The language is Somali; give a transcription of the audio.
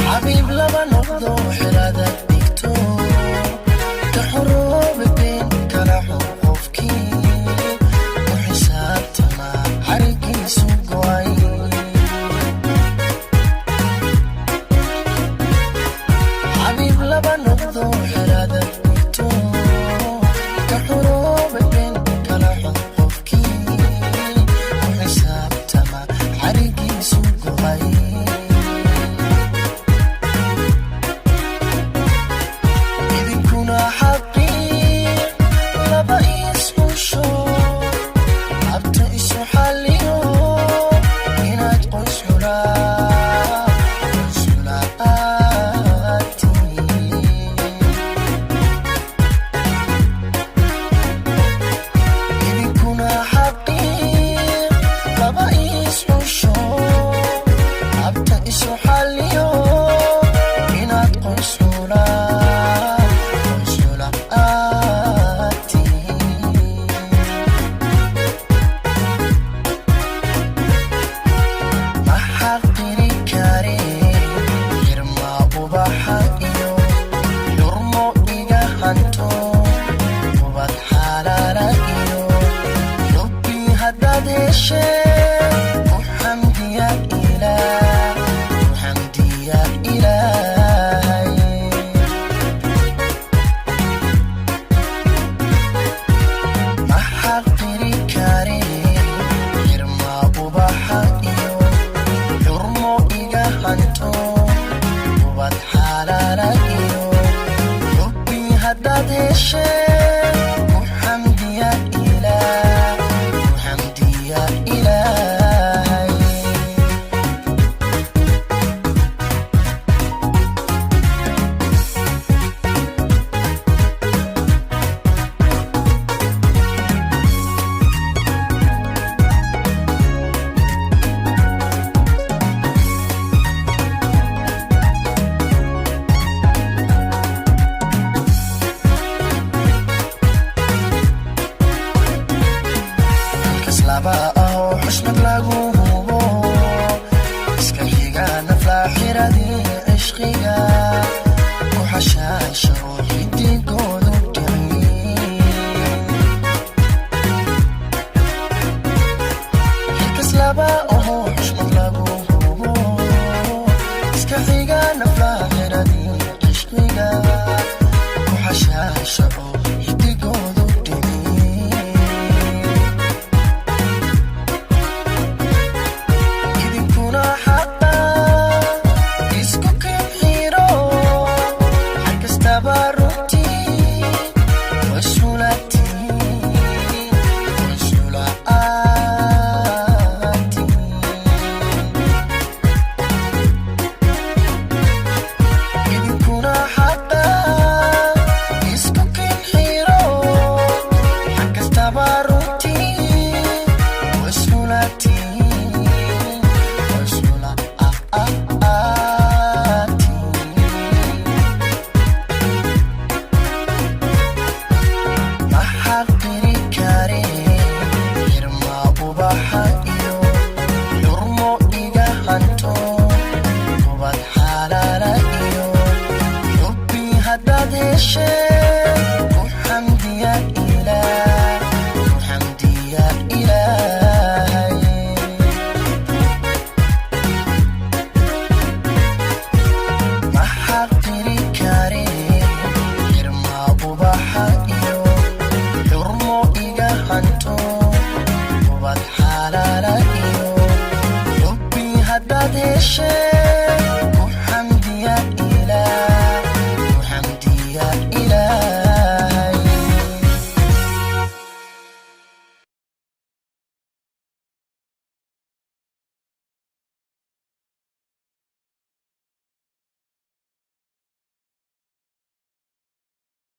Xabiib laba noqdo, xirada dhigto, ka xoroobi been, kala xor qofkii ku xisaabtama xarigiisu go'ay. Xabiib laba noqdo, xirada dhigto, ka xoroobi been, kala xor qofkii ku xisaabtama xarigiisu go'ay. Idinkuna xaqii laba isxusho, habta isu xalliyo, inaad qoys xulaa, qoys xulaatiin. Idinkuna xaqii laba isxusho, habta isu xalliyo, inaad qoys xulaa, qoys xulaatiin. Ma xaqiri kare xirmaa ubaxa iyo xurmo iga hanto, ubad xalaala iyo xubbi haddaad heshee, ku xamdiya Ilaah, ku xamdiya Ilaahay. Ma xaqiri kare xirmaa ubaxa iyo xurmo iga hanto, ubad xalaala iyo xubbi haddaad heshee, ku xamdiya Ilaah, ku xamdiya Ilaahay. Halkas laba ah oo xushmad lagu hubo, iska xiga naflaaxiradii cishqiga, ku xashaasha oo xidigoodu dhicin. Halkas laba ahoo xushmad lagu hubo, iska xiga naflaaxiradii cishqiga, ku xashaasha oo xidigoodu dhicin. Idinkuna xaqa isku kinxiro, xag kastaba runtii wasulatiin, wasulaatiin. Idinkuna xaqa isku kinxiro, xag kastaba runtii wasulatiin, wasulaatiin. Ma xaqiri kare xirmaa ubaxa iyo xurmo iga hanto, ubad xalaala iyo xubbi haddaad heshee, ku xamdiya Ilaah, ku xamdiya Ilaahay. Ma xaqiri kare xirmaa ubaxa iyo xurmo iga hanto, ubad xalaala iyo xubbi haddaad heshee.